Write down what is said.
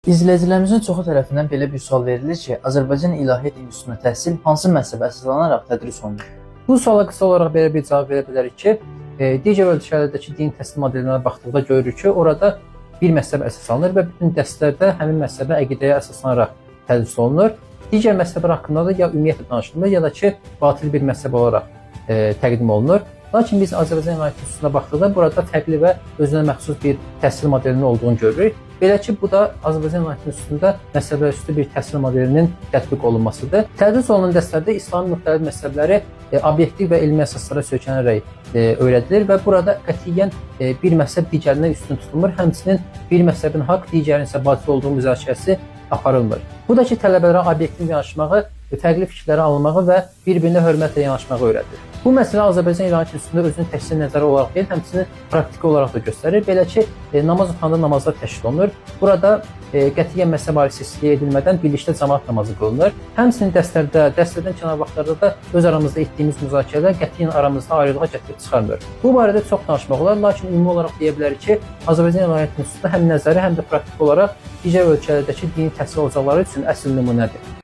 İzləyicilərimizin çoxu tərəfindən belə bir sual verilir ki, Azərbaycan İlahiyyat İnstitutunda təhsil hansı məzhəbə əsaslanaraq tədris olunur? Bu suala qısa olaraq belə bir cavab verə bilərik ki, digər ölkələrdəki dini təhsil modellərinə baxdıqda görürük ki, orada bir məzhəb əsas alınır və bütün dərslərdə həmin məzhəbə, əqidəyə əsaslanaraq tədris olunur. Digər məzhəblər haqqında da ya ümumiyyətlə danışılmır, ya da ki, batil bir məzhəb olaraq təqdim olunur. Lakin biz Azərbaycan İlahiyyat İnstitutuna baxdıqda burada fərqli və özünə məxsus bir təhsil modelinin olduğunu görürük. Belə ki, bu da Azərbaycan İlahiyyat İnstitutunda məzhəblərüstü bir təhsil modelinin tətbiq olunmasıdır. Tədris olunan dərslərdə İslamın müxtəlif məzhəbləri obyektiv və elmi əsaslara söykənərək öyrədilir və burada qətiyyən bir məzhəb digərindən üstün tutulmur. Həmçinin bir məzhəbin haqq, digərinin isə batil olduğu müzakirəsi aparılmır. Bu da ki, tələbələrə obyektiv yanaşmağı, fərqli fikirləri almağı və bir-birinə hörmətlə yanaşmağı öyrədir. Bu məsələ Azərbaycan İlahiyyat İnstitutunda özünü təkcə nəzəri olaraq deyil, həmçinin praktiki olaraq da göstərir. Belə ki, namaz otağında namazlar təşkil olunur. Burada qətiyyən məzhəb ayrı-seçkiliyi edilmədən birlikdə camaat namazı qılınır. Həmçinin dərslərdə, dərslərdən kənar vaxtlarda da öz aramızda etdiyimiz müzakirələr qətiyyən aramızda ayrılığa gətirib çıxarmır. Bu barədə çox danışmaq olar, lakin ümumi olaraq deyə bilərik ki, Azərbaycan İlahiyyat İnstitutu həm nəzəri, həm də praktiki olaraq digər ölkələrdəki dini təhsil ocaqları üçün əsl nümunədir.